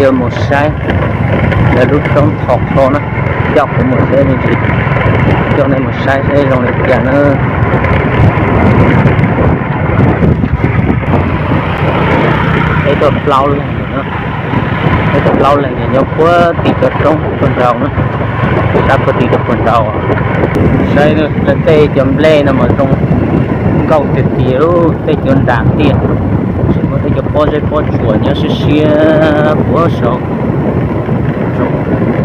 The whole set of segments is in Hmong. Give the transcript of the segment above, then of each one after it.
Coj mus saib lawv lub roob Thov Qhov na, coj kuv mus saib me ntsis, coj nej mus saib saib zoo li cas na. Peb tug plaub leeg, peb tug plaub leeg nyob puag tim cov roob puag nraud na, sab puag tim roob puag nraud. Saib lawv tej cov nplej no mas zoo nkauj tiag tiag, tej cov nras tiag, tsis muaj tej cov pob zeb pob tsuas nyob siab siab puag saud. Zoo,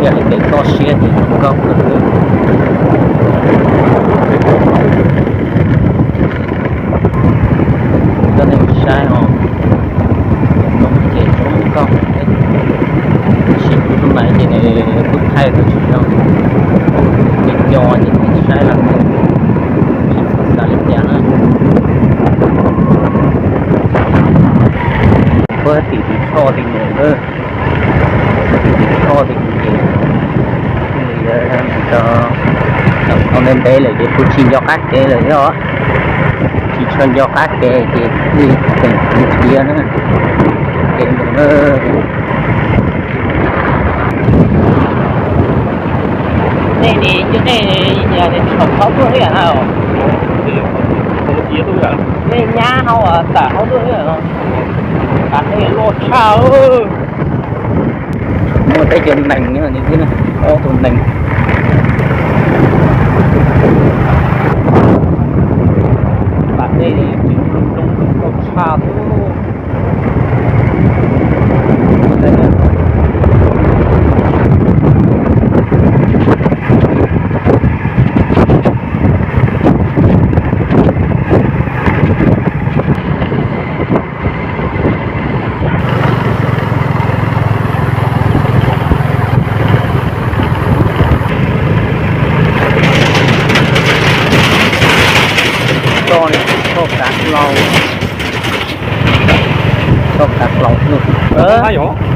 yam li pem toj siab ces zoo nkauj kawg li. Coj nej mus saib os, zoo ces zoo nkauj, tab sis kuv tus mas ces nws kuj thaij tau tsis zoo, ces co ces saib los tsis txhob xav li cas na. Puag tim tus tsho tim mus na, tim tus tsho tim mus ces tau ntev ntev lawm ces kuv tsis nco qab kev lawm thiab os. Tsis tshua nco qab kev ces tseem tiv na, kev mus na. Nej ne, cov nej yog tsham qhov tuaj ib yam na, nej nyab hauv tam hauv tuaj ib yam no, tam nej loj tshaj. Muaj peb cov nees thiab, ob tug nees. Tam nej tseem zoo zoo tshaj. Toj, toj kav hlau, toj kav hlau.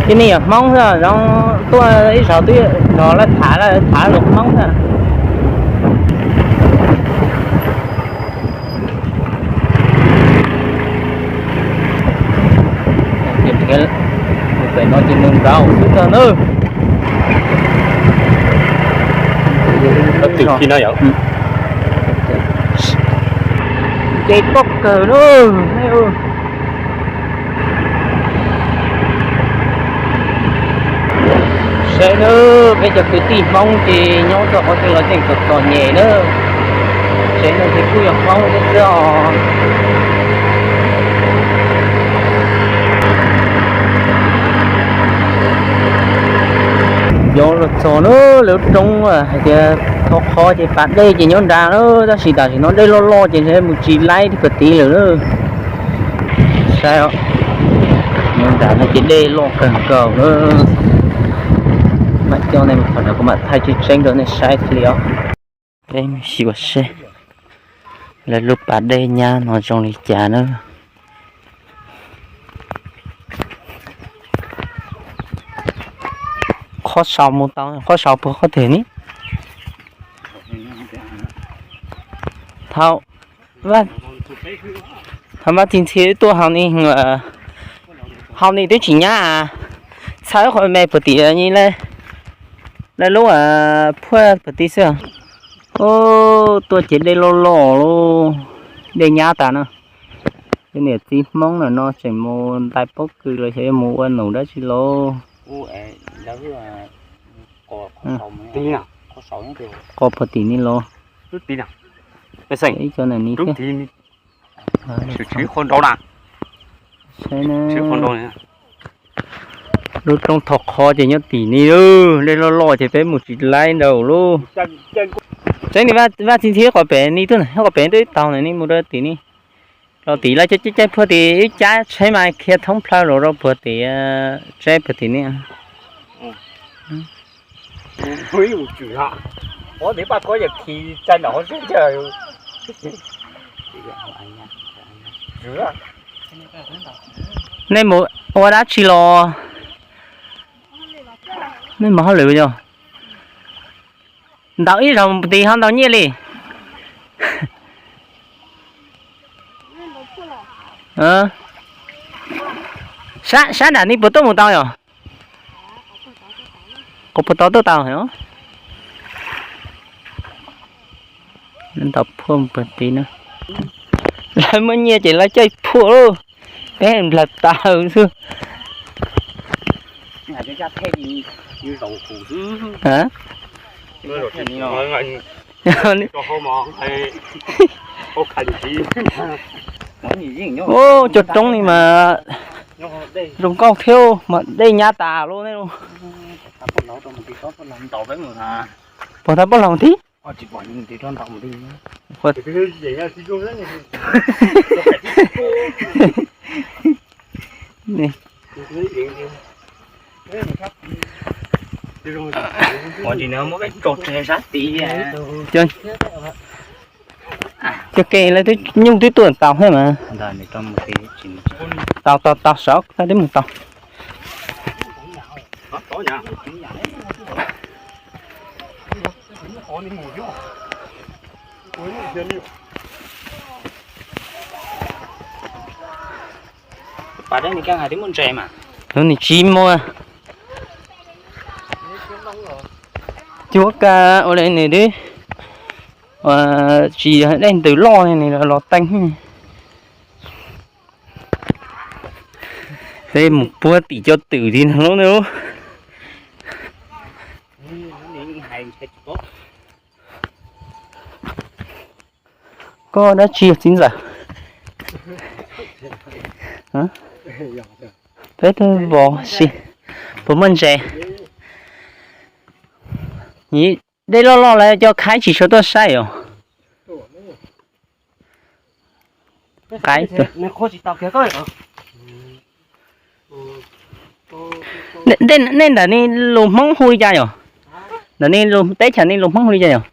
Tej nej yog Hmoob xwb, zoo tuaj ib zaug twb nrog lawv tham, lawv tham lus Hmoob xwb. Pem no ces nws nrau xwb ntag na. Twm no yom. Ces pob kawg na. Saib na, peb cov kwv tij Hmoob ces nyob rau qhov twg los yeej txom txom nyem na. Saib no ces kuj yog Hmoob thiab xwb os. Yog los txog na, lawv roob hais tias Thov Qhov ces pas dej ces nyob nrad na, tab sis tam sim no dej loj loj ces ntshe mus tsis laib puag tid lawm na. Saib os, nyob nrad no ces dej loj kawg nkaus na. Mam coj nej mus qhov ntawd kuv mam thaij tseeb tseeb rau nej saib thiaj li os. Peb mus xyuas seb lawv lub pas dej nyab no zoo li cas na. Qhov saud mus tau, qhov saud puag qhov twg ne? Thaum, thaum Vaj Txiv Ntxhi tuaj hauv ni, hauv ni twb tsis nyab, txhawb qhov me puag tim lawv lub phuaj puag tid xwb. Tuaj ces dej loj loj, dej nyab tas na. Cov niam txiv Hmoob ntawm no tseem mus ntais pob kws los xyov yuav mus ua num dab tsi los. Qo puag tim ni los. Ib co na ni thiab. Saib na. Lub roob Thov Qhov ces nyob tim ni, dej loj loj ces peb mus tsis laib ntau lauj. Tseeb ni, Vaj Txiv Ntxhi qhov pem ni tuaj na, qhov pem tuaj ib tog na, ni mus rau tim ni. Rau tim lawv caij caij puag tim ib cab tsheb mas khiav thoob plaws los rau puag tim tsheb puag tim ni. Nej mus ua dab tsi los? Nej mus hauj lwm yog? Ntaus ib zaug tid ho ntaus nyiaj li. Sab nram ni puas tuaj mus tau yom? Qhov puas tau tuaj tau heev. Ntaus phuaj pag tid na. Lawv muaj nyiaj ces lawv caij phuaj lauj. Peb nplawg taw xwb. Cov roob li mas zoo nkauj thiab mas dej nyab tas lub ne. Puas tau poj laug tib? Cov ke lawv twb nyuj twb tuaj tau thiab mas. Tau tau tau, sav tau twb mus tau. Lub nws tsis muaj. Cuab ka ua li nws twb tsis yog dej ntws loj li nws los teeb. Peb mus puag tim cov twm li no lub ne. Koj dab tsi txiv ntxawm? Peb twb vov si, puas muaj ntses? Dej loj loj lawv cov khaib tsis tshua tuaj saib os. Qaib, nej ntawm ni lus Hmoob hu li cas yom? Ntawm ni teb chaws ni lus Hmoob hu li cas yom?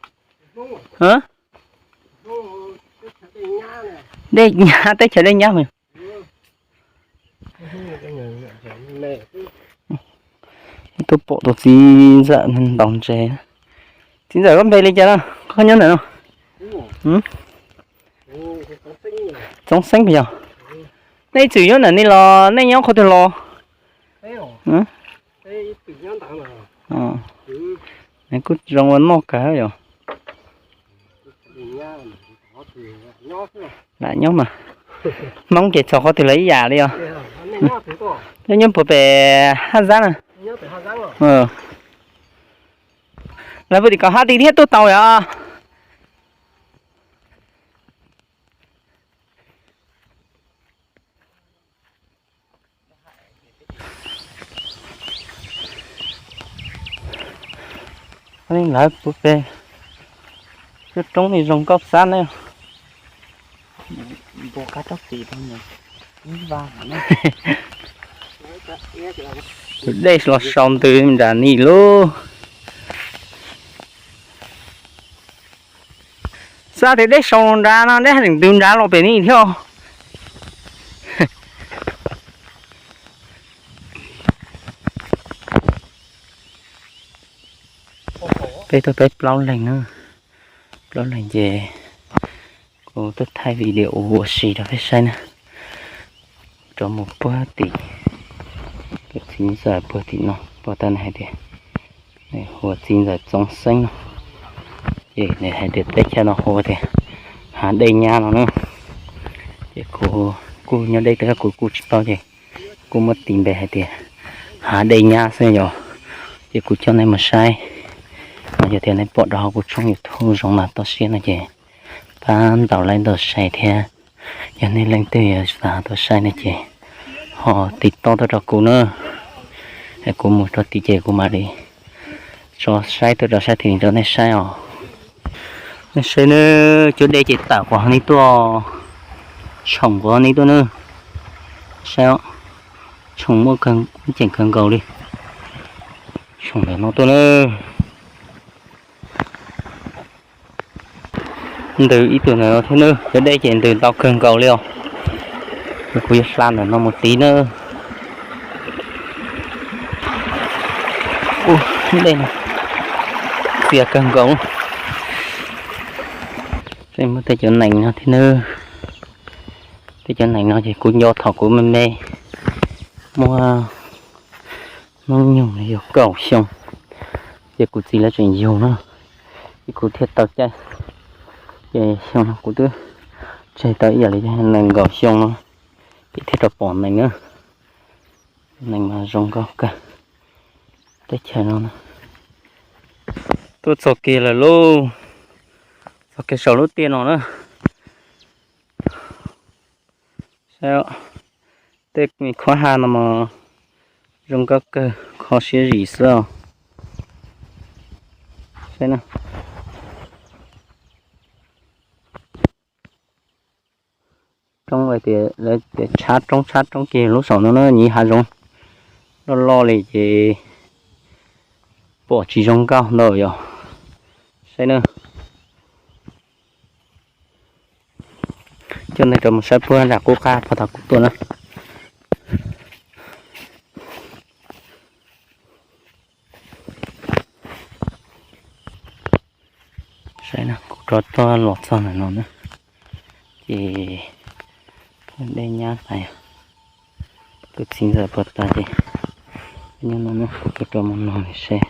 Dej nyab, teb chaws dej nyab. Tuaj pom tus txiv ntxawm ntaus ntses. Txiv ntxawm koj npe li cas na? Koj nyob ntawm no? Txoov Xeeb puas yog? Nej ib txwm nyob ntawm ni los nej nyob qhov twg los? Kuj zoo ua noj kawg yom. Lam nyob mas. Hmoob ces txog qhov twg los ib yam li os. Nej nyob puag pem Haj Zab na. Lawv puag tim kom hab ti thiab tuaj tau yom. Lawv puag pem cov roob ni zoo nkauj xab ne. Tus dej los sau ntws nram ni lauj. Xav tias dej sau los nrad no dej haj tseem ntws nrad los pem ni thiab. Peb tuaj peb plaub leeg na, plaub leeg ces kuv tuaj thaij video ua si rau peb saib na. Rov mus puag tim, txiv ntxawm puag tim no, puag ta nws hais tias, nws hu ua txiv ntxawm Txoov Xeeb no, ces nws hais tias teb chaws no hu tias Hav Dej Nyab no na. Ces kuv kuj nyob deb teb kuv kuj tsis paub ces kuj muab tis npe hais tias Hav Dej Nyab xwb yom. Ces kuv coj nej mus saib, yog tias nej pom rau hauv kuv tshooj YouTube zoo mas toj siab no ces pab ntaus like ntaus share thiab. Yog nej leej twg yuav xav tuaj saib no ces ho tiv toj tuaj rau kuv na, es kuv mus rau tim ces kuv mam li tso saib tuaj rau sab tid rau nej saib os. Nej saib na, cov dej ces tawm qhov ni tuaj, tshoom qhov ni tuaj na. Saib, tshoom muaj ceem kawg nkaus li, tshoom ntawm no tuaj na. Ntws ib tug ntawm no thiab na, cov dej ces ntws ntau kawg nkaus li os. Kuv yuav hla ntawm no mus tid na. Ub, dej no txias kawg nkaus. Muaj tej cov nees no thiab na. Tej cov nees no ces kuv nco thaum kuv me me, muaj hnub nyoog yog kaum xyoo, Ces kuv txiv lawv tseem yug no, ces kuv thiaj tau caij. Ces xyoo no kuv twb tseg tau ib yam li nees nkaum xyoo no, ces thiaj rov pom nees na. Nees mas zoo nkauj kawg. Teb chaws no tuaj txog kiag lawm lauj, txog kiag saum lub tiaj no na. Saib, tej me khuab ha no mas zoo nkauj kawg, kho siab zim xwb os. Saib na. Roob tias lawv tias tshab roob tshab roob kiag lub saum no na, nyiv hav zoov loj loj li ces pom tsis zoo nkauj ntau yom. Saib na. Coj nej rov mus saib puag nram qub qab puag thaum kuv tuaj na. Saib na, kuv rov tuaj los txog ntawm no na, ces dej nyab tas, tus txiv ntxawm puag ta ces nyob no na, kuv rov mus noog seb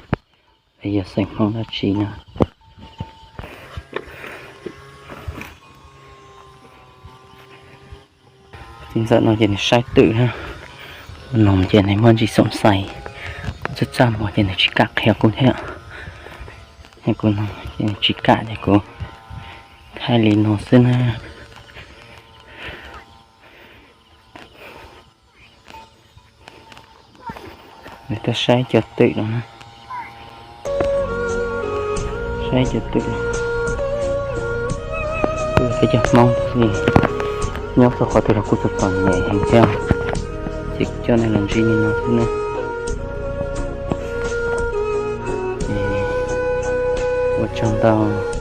yog xeem Hmoob dab tsi no. Txiv ntxawm no ces nws saib twm na, kuv noog ces nws muaj ntsis xoom xais, kuv txaj txaj muag ces nws tsis kam qhia kuv thiab. Kuv noog ces nws tsis kam ces kuv thaij li no xwb na. Nws tuaj saib cov twm no na. Saib cov twm, twm peb cov Hmoob nyob rau qhov twg los kuj txom txom nyem heev thiab. Ces coj nej los ntsib li no xwb na. Ua tsaug ntau.